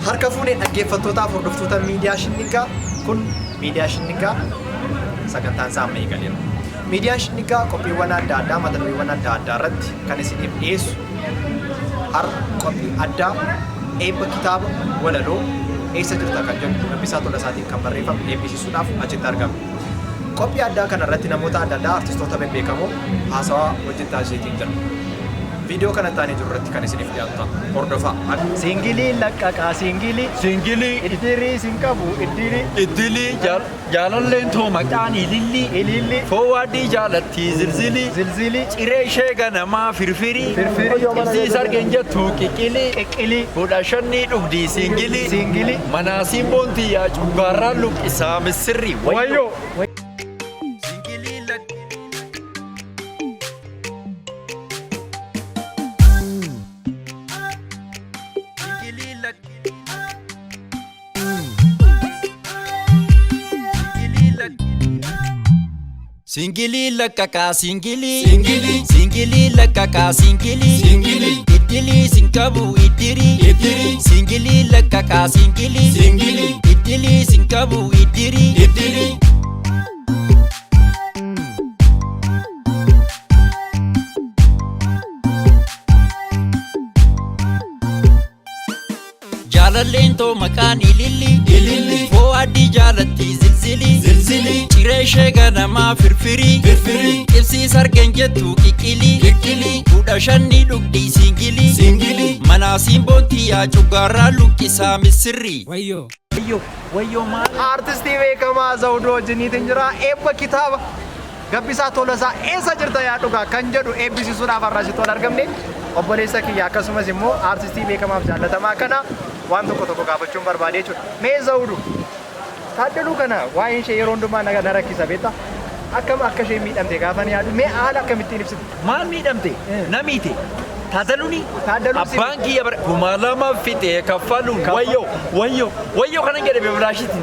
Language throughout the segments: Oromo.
Harka fuunee dhaggeeffattootaaf hordoftoota miidiyaa Shinniggaa kun miidiyaa Shinniggaa sagantaan isaa amma eegaleera. Miidiyaan Shinniggaa qophiiwwan adda addaa mata dureewwan adda addaa irratti kan isiniif dhiyeessu har'a qophii addaa eebba kitaaba walaloo eessa jirta kan jedhu Gabbisaa Tolasaatiin kan barreeffame eebbisiisuudhaaf achitti argame. Qophii addaa kana irratti namoota adda addaa artistoota bebbeekamoo haasawaa wajjin taasiseetiin jira. Viidiyoo kanatti aanee jiru irratti kan isiniif dhiyaatu ta'a. Hordofaa. Siingilii laqqaqaa siingilii. Siingilii. Iddirii sin qabu iddirii. Iddilii jaalalleen too maqaan ilillii. Ilillii. Foowaadii jaalattii zilzilii. Zilzilii. Ciree ishee ganamaa firfirii. Firfirii. Ibsiis argeen jettu qiqqilii. Qiqqilii. 15 dhugdii siingilii. Siingilii. Manaasiin boontii yaa cuggaarraan luqqisaa missirri. Wayyoo. Siingilii lak. Siingilii lak. Siingilii lak. Siingilii lakkaqaa siingilii. Siingilii. Siingilii lakkaqaa siingilii. Siingilii. Iddilii sin qabu iddirii. Iddirii. Siingilii lakkaqaa siingilii. Siingilii. Iddilii sin qabu iddirii. Iddirii. Jaalalleen too maqaan ililli. Ililli. Foo'aadii jaalatti zilzilii. Zilzilii. Ciree ishee ganamaa firfirii. Firfirii. Ibsiis argeen jettu qiqqilii. Qiqqilii. 15 dhugdii siingilii. Siingilii. Manaasiin boontii yaa cuggaarraa luqqisaa missirri. Wayyoo. Wayyoo wayyoo maal? Artistii beekamaa Zawuduu wajjiniitiin jira. Eebba kitaaba Gabbisaa Tolasaa eessa jirta yaa dhugaa kan jedhu eebbisiisuudhaaf har'a asitti wal argamne obboleessa kiyya akkasumas immoo artistii beekamaaf jaallatamaa kana waan tokko tokko gaafachuun barbaade jechuudha. Mee Zawuduu Taaddaluu kana waa'een ishee yeroo hundumaa na rakkisa beektaa? Akkam akka isheen miidhamte gaafa ni yaadu mee haala akkamittiin ibsite? Maal miidhamte? Na miite. Taaddaluni? Taaddaluun si Abbaan kiyya bara 2000 fixee kaffaluun wayyoo wayyoo wayyoo kanan jedhe beeblaashitti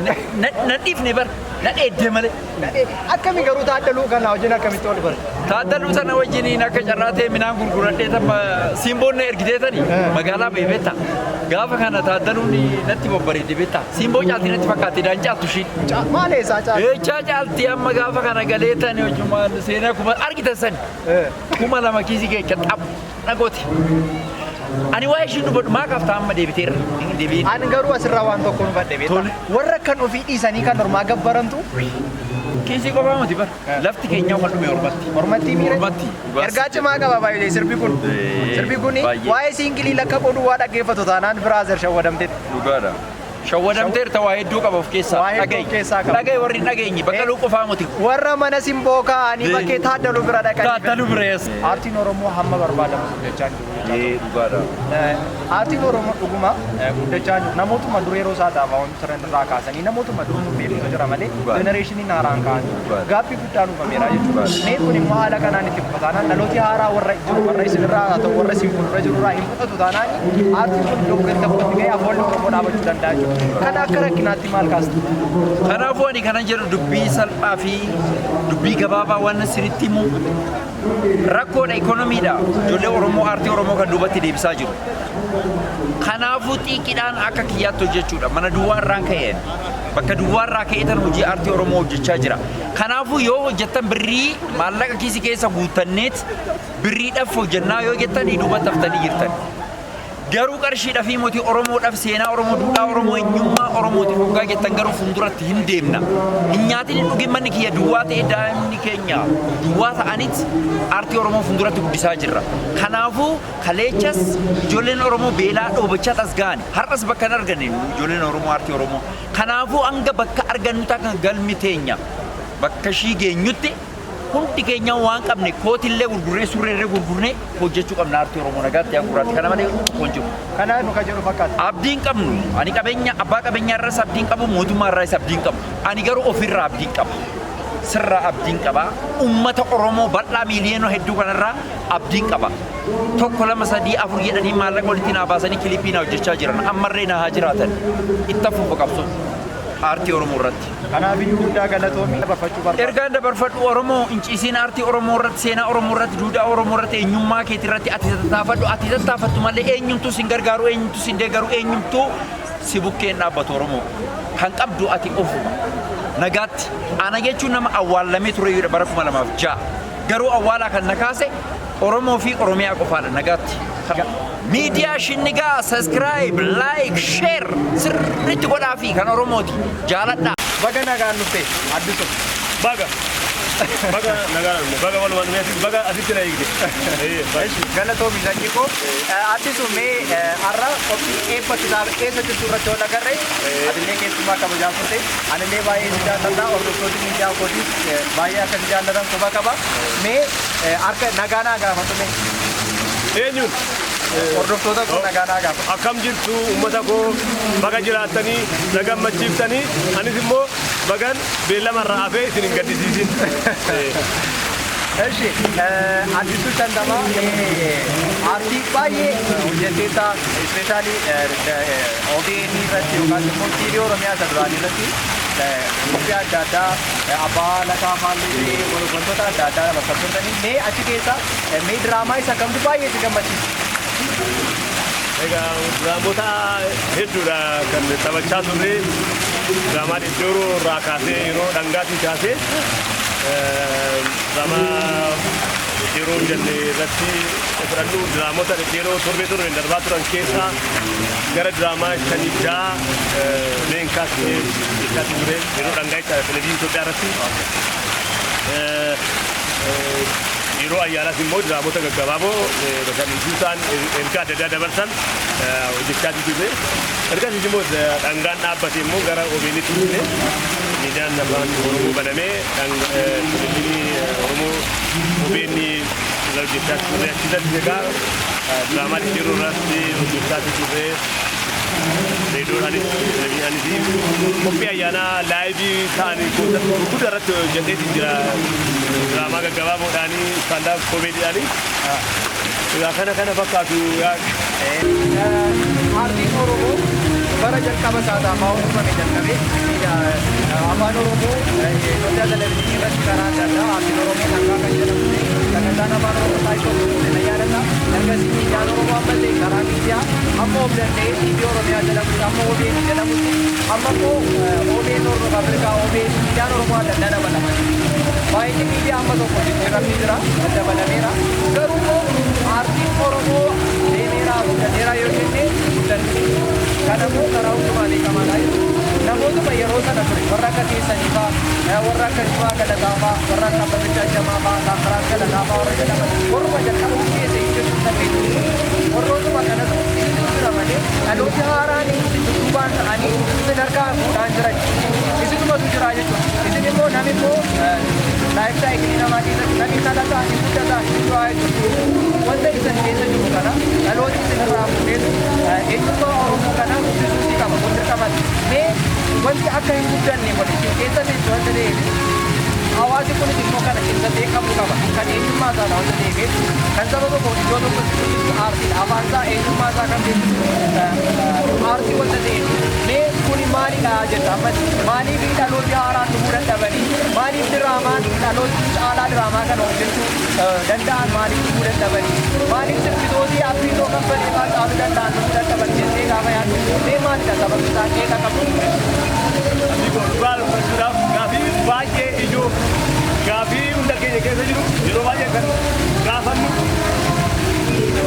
na dhiifne bara na dheedde malee. Akkami garuu Taaddaluu kana wajjin akkamitti wal bare? Taaddaluu sana wajjiniin akka carraa ta'e midhaan gurguradhee tapha simboon na ergiteetani magaalaa ba'e beektaa. Gaafa kana Taaddaluun natti babbareedde beektaa. Simboo caalti natti fakkaatti daan caaltu ishiin. Maal eessaa caalti? Eechaa caalti amma gaafa kana galee tani hojumaan seenaa kuma argitan sani. 2000 kiisii keessa xaphu dhagooti. Ani waa'ee ishiin dubbadhu maa kaaftaa amma deebiteerra. Deebiin. Ani garuu asirraa waan tokko hubadhe beektaa. Tole. Warra kan ofii dhiisanii kan ormaa gabbarantu Kiisii qofaa miti bara. Lafti keenyaa kan dhume ormatti. Ormatti miira. Ormatti. Ergaa cimaa qaba baay'ee sirbi kun. Sirbi kun Baay'ee. waa'ee siingilii lakka qoduu waa dhaggeeffatu taanaan brother shawwadamteetti. Dhugaadha. Shawwadamteerta waa hedduu qaba of keessaa. Waa hedduu of keessaa qaba. Dhaga'i warri hin dhageenye Baqqaluu qofaa miti. Warra mana simboo kaa'anii bakkee Taaddaluu bira dhaqanii. Taaddaluu bira yes. Aartiin Oromoo hamma barbaadamu guddachaa hin jiru jechaa Ee dhugaadha. Aartiin Oromoo dhuguma guddachaa hin jiru. Namootuma dur yeroo isaa xaafaawwan turan irraa kaasanii namootuma dur nu beekutu jira malee jenereeshiniin haaraan ka'an jiru. Gaaffii guddaan uumameera jechuudha. Mee kun immoo haala kanaan itti fufa taanaan dhalooti haaraa warra jiru warra isinirraa haa ta'u warra isin fuuldura jirurraa hin fudhatu taanaan aartiin kun iddoo tokkotti ga'ee afoolli Oromoo dhaabachuu danda'a jechuudha. Kana akka rakkinaatti maal kaasta? Kanaafuu ani kanan jedhu dubbii salphaa fi dubbii gabaabaa waan isinitti himu rakkoodha ikonomiidha. Ijoollee Oromoo aartii Oromoo kan duubatti deebisaa jiru. Kanaafuu xiiqiidhaan akka kiyyaatti hojjechuudha. Mana duwwaa irraan ka'een bakka duwwaa irraa ka'eetan hojii aartii Oromoo hojjechaa jira. Kanaafuu yoo hojjettan birrii maallaqa kiisii keessa guuttanneet birriidhaaf hojjennaa yoo jettan duubatti haftanii jirtan. Garuu qarshiidhaaf mootii Oromoodhaaf seenaa Oromoo duudhaa Oromoo eenyummaa Oromootiif hoggaa jettan garuu fuulduratti hin deemna. Hin nyaatin hin dhugin manni kiyya duwwaa ta'e daa'imni keenya duwwaa ta'anit aartii Oromoo fuulduratti guddisaa jirra. Kanaafuu kaleechas ijoolleen Oromoo beelaa dhoobachaa as ga'an har'as bakka hin arganne ijoolleen Oromoo aartii Oromoo. Kanaafuu hanga bakka argannu takka galmi teenya bakka ishii geenyutti hundi keenya waan qabne kootillee gurgurree surreerree gurgurnee hojjechuu qabna aartii Oromoo nagaatti yaa gurraatti kana malee tokko hin jiru. Kana nu kan jedhu fakkaata. Abdiin qabnu ani qabeenya abbaa qabeenyaa irras abdiin qabu mootummaa irraas abdiin qabu ani garuu ofirraa abdiin qaba. Sirraa abdiin qaba. Uummata Oromoo bal'aa miiliyoona hedduu kanarraa abdiin qaba. 1 2 3 4 jedhanii maallaqa walitti naa baasanii kilippii naa hojjechaa jiran ammarree naa haa jiraatan itti fufa qabsoo aartii Oromoo irratti. Kanaafiyyuu guddaa galatoomi dabarfachuu barbaada. Ergaan dabarfadhu Oromoo hin ciisiin aartii Oromoo irratti seenaa Oromoo irratti duudhaa Oromoo irratti eenyummaa keetii irratti ati tattaafadhu ati tattaafattu malee eenyumtuu sin gargaaru eenyumtuu sin deeggaru eenyumtuu Si bukkeen dhaabbatu Oromoo. Kan qabdu ati ofuma. Nagaatti. Ana jechuun nama awwaallamee ture bara 2006. Garuu awwaalaa kan na kaase Oromoo fi Oromiyaa qofaadha, nagaatti. Miidiyaa Shinnigaa subscribe, like, share sirriitti godhaa fi kan Oromooti. Jaaladhaa. Baga nagaan dhufte, Addisu. Baga. Baga nagaan dhufne. Baga walumaan dhufne. Baga asitti na eegde. Galatoomi, sanyii koo. Addisu, mee har'a qophii eebba kitaaba Eessa Jirtu irratti wal agarre, atillee keessumaa kabajaa turte. Anillee baay'ee si jaalladha. Hordoftoonni miidiyaa kootiis baay'ee akka si jaallatan quba qaba. Mee harka nagaa naa gaafatu mee. Eenyuun? Hordoftoota koo nagaa naa gaafatu. Akkam jirtu, uummata koo? Baga jiraattanii na gammachiiftanii, anis immoo bagan beellama irraa hafee isin hin gaddisiisin. እሺ, Addisuu Shantamaa, aartii baay'ee hojjetteetta, especially OBN irratti yookaan immoo TV Oromiyaa isa duraanii irratti qophii adda addaa, abbaa lataa faallee, wantoota adda addaa bakka turtanii. Mee achi keessa mee diraamaa isa kamtu baay'ee si gammachiisa? Egaa, diraamota hedduudha kan taphachaa turre. Diraamaa dhedheeroo irraa kaasee, yeroo dhangaatii kaasee, diraamaa dhedheeroo jenne irratti fudhannu, diraamota dhedheeroo torbee torbeen darbaa turan keessaa gara diraamaa shanii ja'a leenkaas jechaa ture yeroo dhangaa jechaadha televizyinii Itoophiyaa irratti. Yeroo ayyaanaas immoo diraamota gaggabaaboo bashannansiisuu ta'an, ergaa adda addaa dabarsan hojjechaa turre. Ergasiis immoo dhangaan dhaabbate immoo gara OBN'tti dhufne. Miidiyaan afaan Oromoo banamee televizyinii Oromoo OBN irra hojjechaa turre. Achirratti egaa diraamaa dhedheeroo irratti hojjechaa turre. Reediyoodhaanis televizyiniidhaanis qophii ayyaanaa live ta'anii koonsartii gurguddaa irratti hojjeteetiin jira. Diraamaa gaggabaaboodhaanii, stand-up comedydhaanii. Egaa kana fakkaatu yaa. Aartiin Oromoo bara jalqaba isaataa afaan uumame jalqabee afaan Oromoo Itoophiyaa televizyinii irratti karaa adda addaa aartiin Oromoo dhangaa kan jedhamu sagantaan afaan Oromoo taayitoo na yaadata. Ergasii miidiyaan Oromoo amma ta'e karaa miidiyaa amma of danda'ee TV Oromiyaa jedhamutti, amma OBN jedhamutti, amma immoo OBN Horn of Africa, OBN, miidiyaan Oromoo adda addaa dabalaman. Baay'inni miidiyaa amma tokko jijjiiramni jira, daddabalameera. Garuu immoo aartiin Oromoo deemeera, guddateera yoo jenne guddanne. Kanaafuu karaa hundumaa beekamaadha jechuudha. Namootuma yeroo sana ture, warra akka keessanii fa'aa, warra akka Jimaa Galataa fa'aa, warra akka Abbabichaa Jamaa fa'aa, Taammiraat Galataa fa'aa warra jedhaman, warruma jalqaba keessa jechuu dandeessu. Warrootuma kanatu isin jira malee dhalooti haaraan isin dudduubaan ta'anii isin harkaa fuudhaan jiran. Isinumatu jira jechuudha. Isin immoo namni immoo life cycle namaa keessatti namni dhalataa, ni guddataa, ni du'aa jechuudha. Wanta isin keessa jiru kana dhalooti isin irraa fuudheetu eenyummaa Oromoo kana guddisuu si qaba, kun dirqamati. Mee wanti akka hin guddanne godhe isin keessa wanta ta'eef, hawaasi kunis immoo kana cimsatee qabuu qaba. Kan eenyummaa isaa wanta ta'eef, kan saba tokko iddoo tokkotti guddisu aartiidha. Afaan isaa, eenyummaa isaa kan beeksisu aartii wanta ta'eef, mee kuni maalidha jetta ammas? Maaliif dhalooti haaraan dhufuu dadhabanii? Maaliif diraamaan dhalooti caalaa diraamaa kana hojjechuu danda'an maaliif dhufuu dadhabanii? Maaliif sirbitooti abbiitoo kan fedheefaa caaluu danda'an dhufuu dadhaban jettee gaafa yaaddu, mee maalidha sababni isaa qeeqa qabu? Dhugaa dubbachuudhaaf, gaafii baay'ee ijoo, gaafii hunda keenya keessa jiru, yeroo baay'ee kan gaafannu,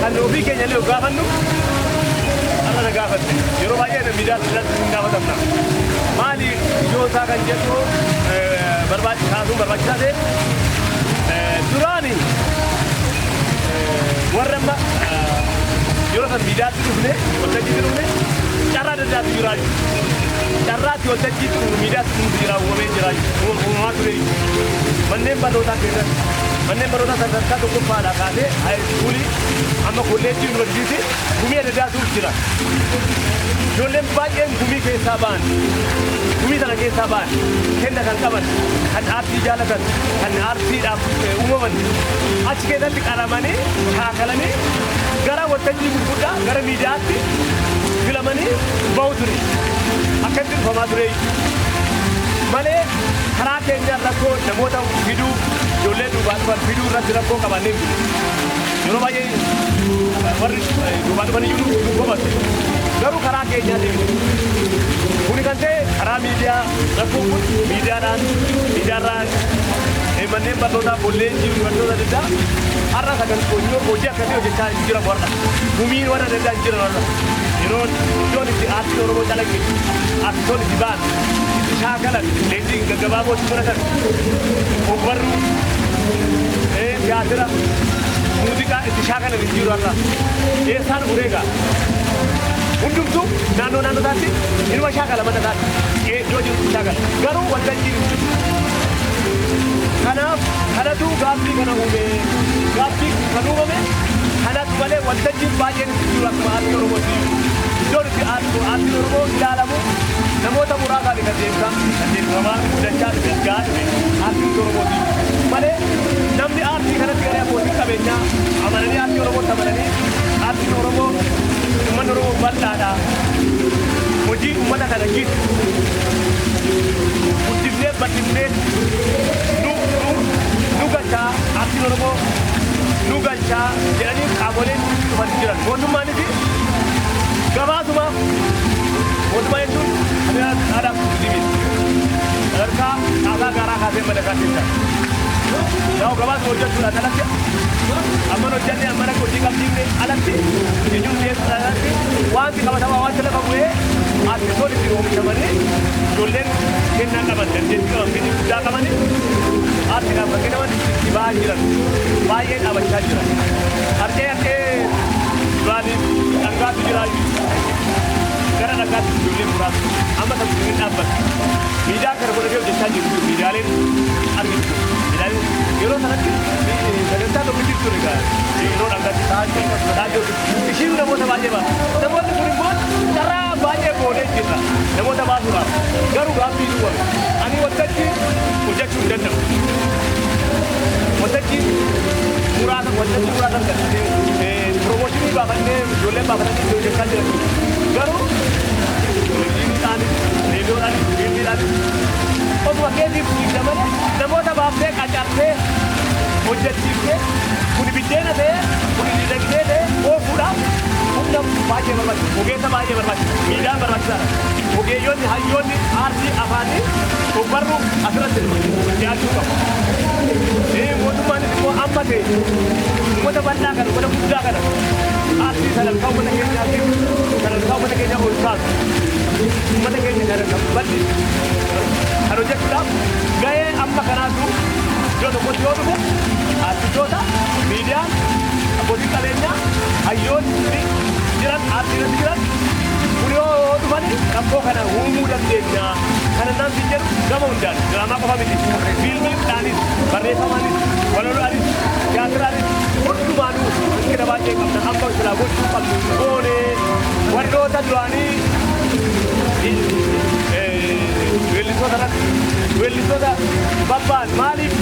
kan ofii keenya illee gaafannu, har'a na gaafatte. Yeroo baay'ee miidiyaa irratti hin gaafatamna. Maali ijoo isaa kan jedhu kaasuun barbaachisaa ta'e, duraani warra amma yeroo san miidiyaatti dhufne, waltajjiitti dhufne, carraa adda addaatu jira. Carraatti waltajjiitti dhufnu, miidiyaatti dhufnu jira, uumamee jira, uumamaa ture. Manneen barnootaa keessatti, manneen barnootaa sadarkaa tokkoffaadhaa kaasee high school amma kolleejjii yuunivarsiitii gumii adda addaatu jira. Ijoolleen baay'een gumii keessaa ba'an, gumii sana keessaa ba'an, kenna kan qaban, kan aartii jaalatan, kan aartiidhaaf uumaman achi keessatti qaramanii, shaakalanii gara waltajjii gurguddaa, gara miidiyaatti filamanii bahu ture. Akkatti dhufamaa ture malee karaa keenya rakkoo namoota fiduu Ijoollee duubaa dhufan fiduu irratti rakkoo qabannee jiru. Yeroo baay'ee warri duubaa dhufan iyyuu nu komatu. Garuu karaa keenyaatiin miti. Kuni kan ta'e karaa miidiyaa, rakkoon kun miidiyaadhaan, miidiyaarraan, manneen barnootaa, kolleejjii barnoota adda addaa har'a sagantaa hojii akkasii hojjechaa hin jiran warra. Gumiin warra adda addaa hin jiran warra. Yeroo iddoon itti aartiin Oromoo calaqqisu, aartistoonni itti ba'an, itti shaakalan, leenjii gaggabaaboo itti fudhatan, ogbarruu, tiyaatira, muuziqaa itti shaakalan hin jiru har'a. Eessaan ureegaa? Hundumtuu naannoo naannoo isaatti inuma shaakala, mana isaatti iddoo jiru shaakala. Garuu waltajjiin hin jiru. Kanaaf kanatu gaaffii kana uume. Gaaffii kan uumame kanatu malee waltajjiin baay'een hin jiru akkuma aartii Oromooti. Iddoon itti aartiin Oromoo ilaalamu namoota muraasaan kan deemsa kan deemsifamaa guddachaa dhufe, gahaa dhufe aartiin Oromooti. Malee namni aartii kanatti garee abbootiin qabeenyaa amananii, aartii Oromootti amananii, aartiin Oromoo, uummanni Oromoo bal'aadha. Hojii uummata kana gitu guddifnee bal'ifnee nu nu nu galchaa, aartiin Oromoo nu galchaa jedhanii qaamoleen dhufan jiran. Mootummaanis gabaasuma, mootummaa jechuun aadaa fi turizimiiti. Sadarkaa caasaa gaaraa kaasee madakaa keessa. Yaa'u gabaasuma hojjechuudhaan alatti, amman hojjannee amman akka hojii qabsiifne alatti, eenyuun dhiyeessuudhaan alatti, wanti qabatamaa, wanti lafa bu'ee aartistoonni ittiin oomishamanii, ijoolleen kennaa qaban, dandeettii qaban, fedhii guddaa qabanii aartiidhaaf kan kennaman itti ba'aa jiran baay'ee dhaabachaa jiran. Harcee harcee duraanii dhangaatu jira, gara dhagaatti ijoolleen muraasa amma kan hin dhaabbatu. Miidiyaan kana godhatee hojjechaa jiru, miidiyaaleen argitu. Miidiyaaleen yeroo sanatti sagantaa tokkotti ture egaa yeroo dhangaatti sa'aatii ishiin namoota baay'ee baasa. Namoonni kun immoo carraa baay'ee goonee jirra namoota baasuudhaaf, garuu gaaffii duwwame. Ani waltajjii hojjechuu hin danda'u. Waltajjii muraasa, waltajjii muraasa argannee promotion baafannee ijoolleen baafatanii hojjechaa jiran. Garuu televezyiiniidhaanis, reediyoodhaanis, fiilmiidhaanis osuma keetiif fiigda malee namoota baaftee qacartee hojjechiiftee kun biddeena ta'ee, kun dinagdee ta'ee oofuudhaaf humna baay'ee barbaachisa. Ogeessa baay'ee barbaachisa. Miidiyaan barbaachisaadha. Ogeeyyoonni, hayyoonni aartii afaanii ogbarruu asirratti dhiyaachuu qabu. Mootummaanis immoo amma ta'e uummata bal'aa kana, uummata guddaa kana, aartii sadarkaa uummata keenyaatiif, sadarkaa uummata keenyaa ol kaasu, uummata keenya kana kan bal'isu kan hojjechuudhaaf gahee amma kanaatu iddoo tokkotti yoo dhufu, aartistoota, miidiyaan, abbootiin qabeenyaa, hayyoonni jiran, aartii irratti jiran kun yoo dhufani rakkoo kana uumuu dandeenya. Kana namni jedhu gama hundaan diraamaa qofa miti. Fiilmiidhaanis, barreeffamaanis, walaloodhaanis, tiyaatiraanis, hundumaanuu hanqina baay'ee qabna. Amma silaa gochuu qabnu goonee warroota duraanii weellistoota irratti, weellistoota babbaan maaliif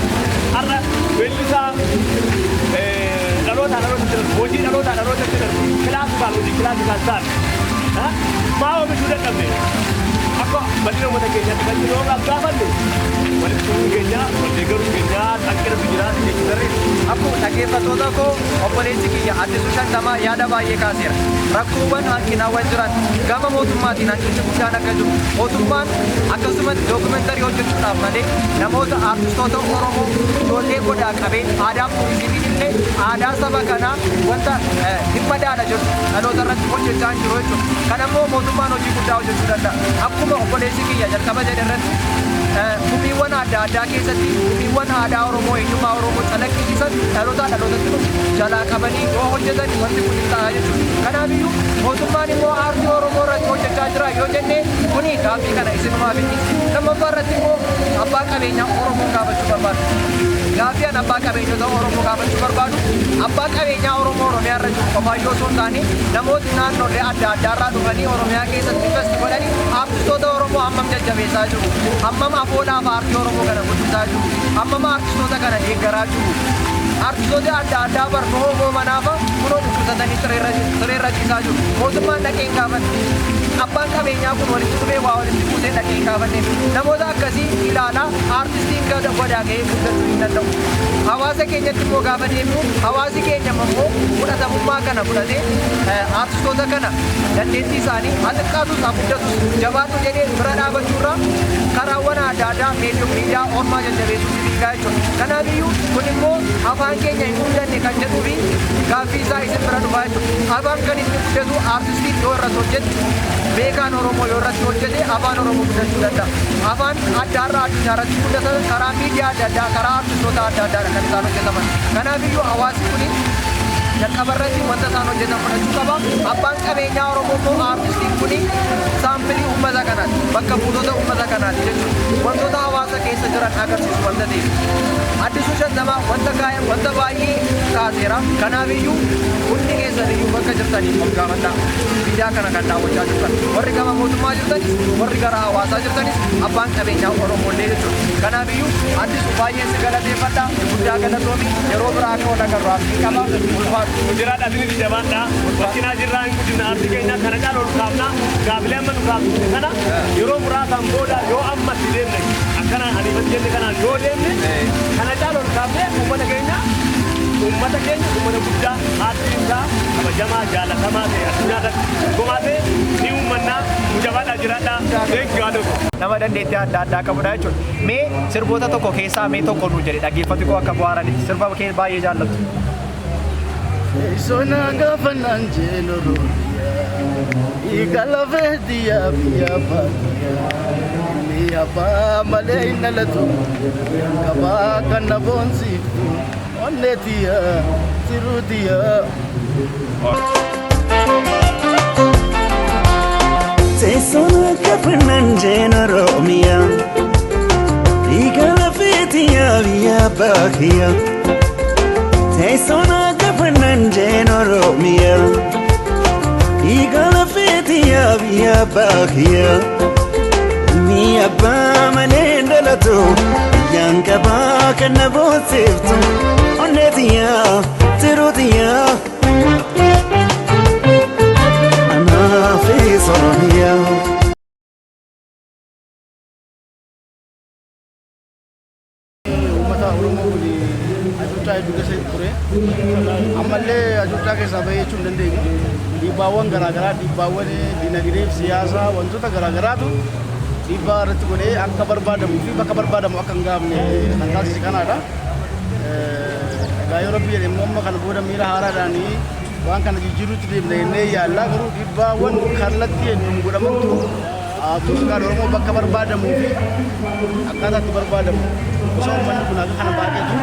har'a weellisaa dhalootaa dhalootatti darbu, hojii dhalootaa dhalootatti darbu, classical, hojii classical ta'an maa oomishuu dadhabne? Akka bal'ina uummata keenyaatti kan jiru yoo gaafanne, walitti dhufuu keenya, wal deeggaruu keenya hanqinatu jira jechuudha. Akkuma dhaggeeffattoota koo, obboleessi kiyya Addisuu Shantamaa yaada baay'ee kaaseera. Rakkoowwan, hanqinawwan jiran, gama mootummaatiin hanqinni guddaan akka jiru, mootummaan akkasumas documentary hojjechuudhaaf malee namoota aartistoota Oromoo ijoollee godaa qabee, aadaa fi turizimiin illee aadaa saba kanaa wanta hin madaala jedhu dhaloota irratti hojjechaa hin jiru jechuudha. Kana immoo mootummaan hojii guddaa hojjechuu danda'a. Akkuma obboleessi kiyya jalqaba jedhe irratti, gumiiwwan adda addaa keessatti gumiiwwan aadaa Oromoo, eenyummaa Oromoo calaqqisiisan dhalootaa dhalootatti dhufu jalaa qabanii yoo hojjetan wanti kun hin ta'a jechuudha. Kanaafiyyuu mootummaan immoo aartii Oromoo irratti hojjechaa jira yoo jenne, kuni gaaffii kana isinumaaf hin dhiisi. Lammaffaa irratti immoo abbaa qabeenyaa Oromoo gaafachuu barbaadu. Gaaffii an abbaa qabeenyota Oromoo gaafachuu barbaadu, abbaa qabeenyaa Oromoo Oromiyaa irra jiru qofaa yoo osoo hin taane, namooti naannolee adda addaarraa dhufanii Oromiyaa keessatti invest godhanii aartistoota Oromoo hammam jajjabeessaa jiru, hammam afoolaaf aartii Oromoo kana guddisaa jiru, hammam aartistoota kana deeggaraa jiru. Artistoota adda addaa barnoo goomanaafaa kunoo dhukkubsatanii sireerra ciisaa jiru. Mootummaan dhaqee hin gaafanne. Abbaan qabeenyaa kun walitti dhufee waa walitti buusee dhaqee hin gaafanne. Namoota akkasii ilaalaa artistiin gadaa gahee guddachuu hin danda'u. Hawaasa keenyatti immoo gaafa deemnu, hawaasi keenya immoo fudhatamummaa kana fudhatee artistoota kana dandeettii isaanii haa xiqqaatus haa guddatus jabaadhu jedhee bira dhaabachuurraa karaawwan adda addaa miidiyaa ormaa jajjabeessuutti fiigaa jechuudha. Kanaafiyyuu kun immoo afaan keenya hin guddanne kan jedhuu fi gaaffii isaa isin bira dhufaa jechuudha. Afaan kan inni guddatu artistiin yoo irratti hojjete, beekaan Oromoo yoo irratti hojjete, afaan Oromoo guddachuu danda'a. Afaan adda irraa addunyaa irratti guddatan karaa miidiyaa adda addaa, karaa artistoota adda addaadha kan isaan hojjetaman. Kanaafiyyuu hawaasni kuni jalqaba irratti wanta isaan hojjetan fudhachuu qaba. Abbaan qabeenyaa Oromoo immoo artistiin kuni saampilii uummata kanaati. Bakka buutota uummata kanaati jechuudha. Wantoota hawaasa keessa jiran agarsiisu wanta ta'eef. Addisuu Shantamaa wanta kaa'e wanta baay'ee kaaseera. Kanaafiyyuu hundi keessaniyyuu bakka jirtanii of gaafadhaa. Miidiyaa kana kan daawwachaa jirtan. Warri gama mootummaa jirtanis, warri gara hawaasaa jirtanis, abbaan qabeenyaa Oromollee jechuudha. Kanaafiyyuu Addisuu, baay'een si galateeffadha. Guddaa galatoomi. Yeroo biraa akka wal agarru abdii qaba. Ulfaatu. Jiraadha, isinis jabaadha. Bakkinaa jirraa hin guddifna aartii keenya kana caala ol kaafna. Gaafilee amma nu kaafne kana yeroo muraasaan booda yoo amma itti deemne, akkanaan ariifatti jenne kanaan yoo deemne, kana caala ol kaafne uummata keenya uummata guddaa aartiin isaa kabajamaa jaalatamaa ta'e addunyaa irratti gomaa ta'e ni uummannaa. Nu jabaadha, jiraadha. Thank you, haadha koo. Nama dandeettii adda addaa qabudha jechuudha. Mee sirboota tokko keessaa mee tokko nuu jedhe, dhaggeeffatu koo akka bu'aaranitti sirba kee baay'ee jaallattu. Sona gaafannaan jeen Oromiyaa, dhiiga lafee diyyaa biyya baadiyyaa. Inni abbaa malee hin dhalatu, qabaa kan na boonsiiftu, onnee tiyyaa, tiruu tiyyaa. Teessuma kafannan jeen Oromiyaa, dhiiga lafeetiyaa biyya baakiyyaa. Teessuma kafannan jeen Oromiyaa, dhiiga lafeetiyaa biyya baakiyyaa. Ilmi abbaa malee hin dhalatu, biyyaan qabaa kan na boonsiiftu, onneetiyaa, tiruutiyaa. Anaafis Oromiyaa. Uummata Oromoo kun hacuuccaa hedduu keessa ture. Ammallee hacuuccaa keessaa bahee jechuu hin dandeenyu. Dhiibbaawwan garaagaraa, dhiibbaawwan dinagdee fi siyaasaa, wantoota garaagaraatu dhiibbaa irratti godhee akka barbaadamuu fi bakka barbaadamu akka hin gaafne kan taasise kanaadha. Egaa yoo Rabbi jedhe immoo amma kana booda miira haaraadhaan waan kana jijjiiruutti deemna jennee yaallaa, garuu dhiibbaawwan kallattii hedduun godhamantu muuziqaan Oromoo bakka barbaadamuu fi akkaataa itti barbaadamu, osoo uummanni kun akka kana baay'atu,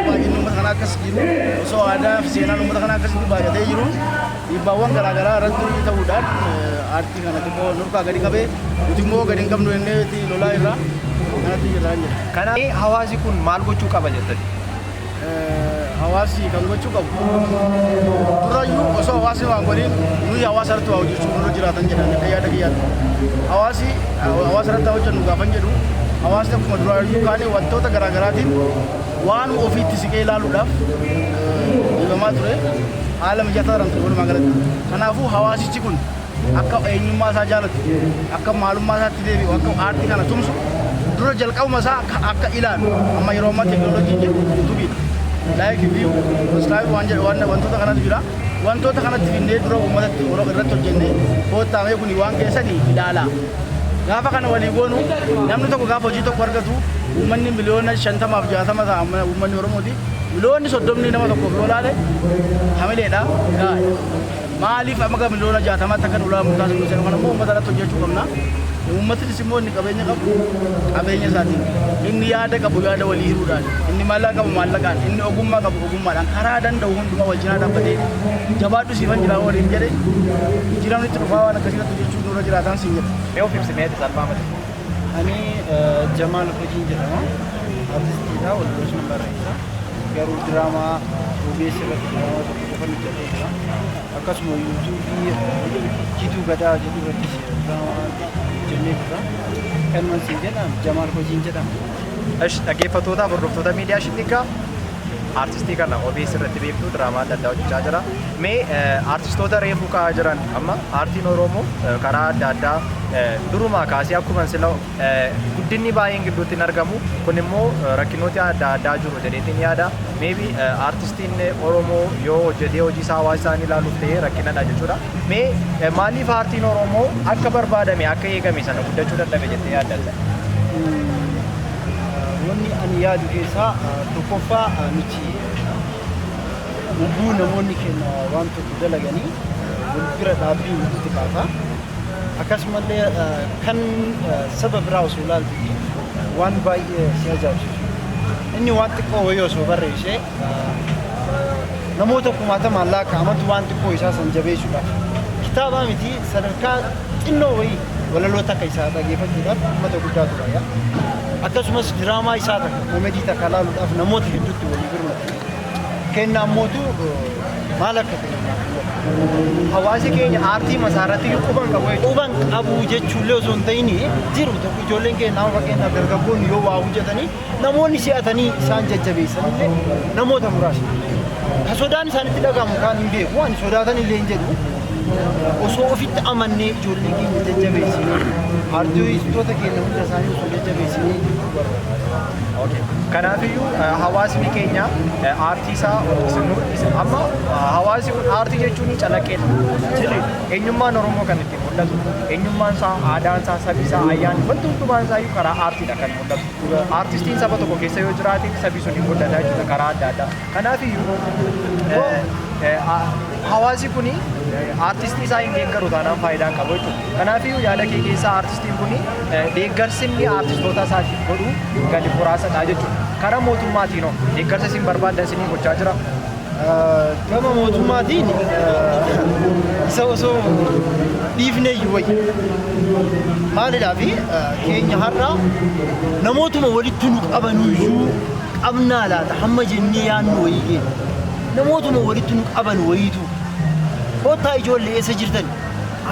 baay'inni uummata kanaa akkas jiru, osoo aadaa fi seenaan uummata kanaa akkasitti baay'atee jiru, dhiibbaawwan garaagaraa irratti ta'uudhaan aartii kana xiqqoo nurkaa gadi qabee, nuti immoo gadi hin qabnu jennee lolaa irraa kanatti jirraa jira. Kanaaf hawaasi kun maal gochuu qaba jettani? Hawaasi kan gochuu qabu, durayyuu osoo hawaasni waan godhin nuyi hawaasa irratti waa hojjechuu nurra jiraatan jedhan akka yaada kiyyaatti. Hawaasi hawaasa irratti haa hojjennu gaafan jedhu, hawaasni akkuma duraayyuu kaanii wantoota garaagaraatiin waan ofiitti siqee ilaaluudhaaf dhiibamaa ture, haala mijataa ture walumaa galatti. Kanaafuu hawaasichi kun akka eenyummaa isaa jaalatu, akka maalummaa isaatti deebi'u, akka aartii kana tumsu, dura jalqabuma isaa akka ilaalu, amma yeroo ammaa teekinooloojiin jiru yuutuubiidha. Like, view, subscribe waan jedhu waan wantoota kanatu jira. Wantoota kanatti finnee dura uummatatti irratti hojjennee koottaamee kun waan keessanii ilaalaa. Gaafa kana walii goonu, namni tokko gaafa hojii tokko argatu, uummanni 50,000,000 60,000 ta'a uummanni Oromooti. 30,000,000 nama tokkoof yoo ilaale hamileedha. Gaariidha. Maaliif amma gara 60,000,000tti akka nu ilaalu taasifnu jedhu kana immoo uummata irratti hojjechuu qabna. Uummatnis immoo inni qabeenya qabu qabeenya isaatiin, inni yaada qabu yaada walii hiruudhaan, inni maallaqa qabu maallaqaan, inni ogummaa qabu ogummaadhaan, karaa danda'u hundumaa wal cinaa dhaabbatee jabaadhu siifan jira waliin jedhe, jijjiiramni itti dhufaa waan akkasii irratti hojjechuu nurra jiraataan siin jedha. Mee of ibsi mee salphaa malee. Ani Jamaal Hojiin jedhama. Artistiidha, walaloos nan barreessa. Garuu diraamaa OBS irratti diraamaa tokko qofa hojjetee jira. Akkasuma yuutuubii Jituu Gadaa jedhu irrattis diraamaa hojjennee jirra. Kanuman siin jedha, Jamaal Hojiin jedhama. Esh, dhaggeeffattootaaf hordoftoota miidiyaa Shinnigaa. Artistii kana OBS irratti beektu, diraamaa adda addaa hojjechaa jira. Mee artistoota reefuu ka'aa jiran, amma aartiin Oromoo karaa adda addaa durumaa kaasee akkuma sila guddinni baay'een gidduutti hin argamu. Kun immoo rakkinoota adda addaa jiru jedheetiin yaada. Maybe artistiin Oromoo yoo hojjetee hojii isaa hawaasa isaanii ilaaluuf ta'ee rakkinadha jechuudha. Mee maaliif aartiin Oromoo akka barbaadame, akka eegame sana guddachuu dadhabe jettee yaaddatta? Wanni ani yaadu keessaa tokkoffaa, nuti lubbuu namoonni keenya waan tokko dalaganii wal bira dhaabbii nutti kaata. Akkasumallee kan saba biraa osoo ilaalte waan baay'ee si ajaa'ibsiisu. Inni waan xiqqoo wayii osoo barreessee namoota kumaatamaan lakkaa'amantu waan xiqqoo isaa san jabeessuudhaaf, kitaabaa miti, sadarkaa xinnoo wayii walaloo takka isaa dhageeffachuudhaaf uummata guddaatu baay'a. Akkasumas diraamaa isaa takka, koomedii takka ilaaluudhaaf namoota hedduutti walii birmatu. Kenna ammootu maal akka ta'e naaf hin galu. Hawaasi keenya aartii masaa irratti quban qabu jechuudha. Quban qabu jechuullee osoo hin ta'in, jiru tokko ijoolleen keenya nama, fakkeenyaaf dargaggoonni yoo waa hojjetanii namoonni si'atanii isaan jajjabeessan illee namoota muraasa. Ka sodaan isaanitti dhagahamu kaan hin beeku, ani sodaatan illee hin jedhu. Osoo ofitti amannee ijoollee keenya jajjabeessinee, artistoota keenya hunda isaanii osoo jajjabeessinee jechuu barbaada. Okay. Kanaafiyyuu hawaasni keenya aartii isaa amma hawaasi kun aartii jechuun calaqqeedha. Sirrii eenyummaan Oromoo kan ittiin mul'atu, eenyummaan isaa, aadaan isaa, sabi isaa, ayyaanni, wanti hundumaan isaa iyyuu karaa aartiidha kan mul'atu. Aartistiin saba tokko keessa yoo jiraate sabi sun hin mul'ata jechuudha karaa adda addaa. Kanaafiyyuu hawaasi kuni aartistii isaa hin deeggaru taanaan faayidaa hin qabu jechuudha. Kanaafiyyuu yaada kee keessaa aartistiin kuni deeggarsi inni aartistoota isaatiif godhu gadi muraasadha jechuudha. Karaa mootummaatiin hoo deeggarsa isin barbaaddan isinii gochaa jira? Gama mootummaatiin isa osoo dhiifne iyyuu wayya. Maalidhaa fi keenya har'a namootuma walitti nu qabanuyyuu qabnaa laata hamma jennee yaannu wayii keenya. Namootuma walitti nu qaban wayiitu kottaa ijoollee, eessa jirtan?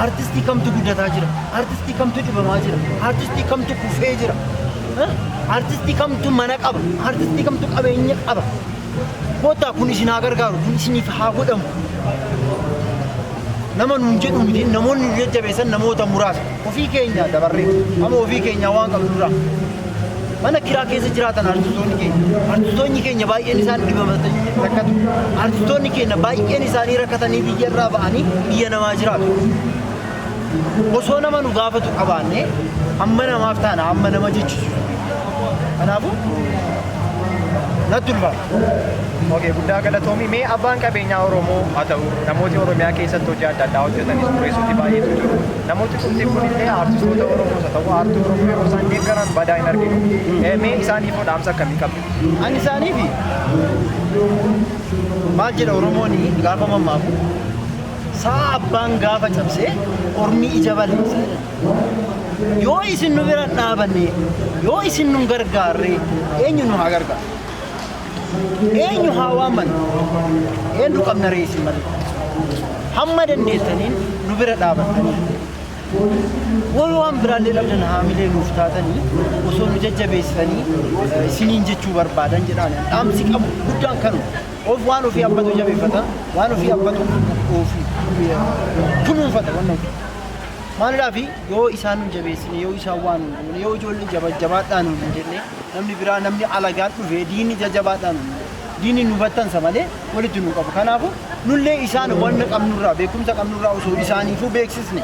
Artistii kamtu guddataa jira? Artistii kamtu dhibamaa jira? Artistii kamtu kufee jira? Artistii kamtu mana qaba? Artistii kamtu qabeenya qaba? Kottaa kun isin haa gargaaru, kun isiniif haa godhamu. Nama nuun jedhu miti, namoonni nu jajjabeessan namoota muraasa. Ofii keenya dabarree amma ofii keenya waan qabnurraa. Mana kiraa keessa jiraatan artistoonni keenya. Artistoonni keenya baay'een isaan dhibamatanii rakkatu. Artistoonni keenya baay'een isaanii rakkatanii biyya irraa ba'anii biyya namaa jiraatu. Osoo nama nu gaafatu qabaanne hamma namaaf taana, hamma nama jechisiisu. Kanaafuu natti ulfaata. Okay, guddaa galatoomii. Mee abbaan qabeenyaa Oromoo haa ta'u, namooti Oromiyaa keessatti hojii adda addaa hojjetanis dureessoti baay'eetu jiru. Namooti kun kunillee aartistoota Oromoos haa ta'u, aartii Oromoo yeroo isaan deeggaran badaa hin arginu. Mee isaaniif hoo dhaamsa akkamii qabdu? Ani isaaniif maal jedha Oromoon gaafa mammaaku, sa'a abbaan gaafa cabsee ormi ija balleessa jedhan. Yoo isin nu bira hin dhaabanne, yoo isin nu gargaarre, eenyu nu haa gargaaru? Eenyu haa waammannu? Eenyu qabna ree isin malee? Hamma dandeessaniin nu bira dhaabattanii, Warri waan biraallee dhabdan haamilee nuuf taatanii osoo nu jajjabeessanii isiniin jechuu barbaadan jedhaan, dhaamsi qabu guddaan kanuma. Of waan ofii abbatu jabeeffata, waan ofii abbatu ofii kunuunfata wannan ofii. Maalidhaaf yoo isaan nu jabeessine, yoo isaan waan nu goone, yoo ijoollee jabaadhaa nuun hin jenne, namni biraa, namni alagaan dhufee diinni jajjabaadhaa nuun hin jedhe. Diinni nu battansa malee walitti nu qabu. Kanaafuu nullee isaan wanna qabnurraa, beekumsa qabnurraa osoo isaaniifuu beeksisne,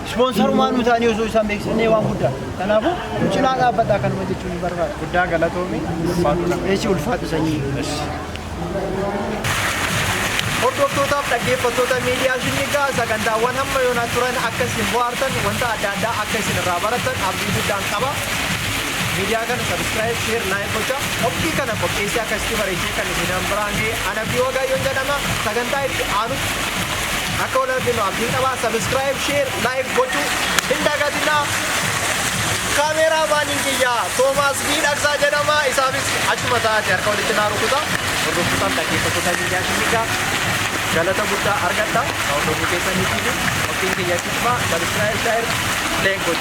ispoonsarumaa nu ta'anii osoo isaan beeksisnee waan guddaa. Kanaafuu nu cinaa dhaabbadhaa kanuma jechuun ni barbaada. Guddaa galatoomii. Ulfaadhu nama. Eechi, ulfaadhu sanyii. Hordoftootaaf dhaggeeffattoota miidiyaa Shinnigaa, sagantaawwan hamma yoonaa turan akka isin bohaartan, wanta adda addaa akka isin irraa baratan abdii guddaan qaba. Miidiyaa kana subscribe, share, like gochaa. Qophii kana qopheessee akkasitti bareechee kan isin biraan ga'e ana fi Wagaayyoon jedhama. Sagantaa itti aanutti akka wal arginu abdiin qaba. Subscribe, share, like gochuu hin dagatinaa. Kaameraamaaniin kiyyaa Toomaas Miidhagsaa jedhama. Isaafis achuma taa'aati harka walitti naa rukuta. Hordoftootaaf dhaggeeffattoota miidiyaa Shinnigaa, galata guddaa argadha. Hordofuu keessaniitiif qophiin kiyya itti fufa. Subscribe, share, like gochuu.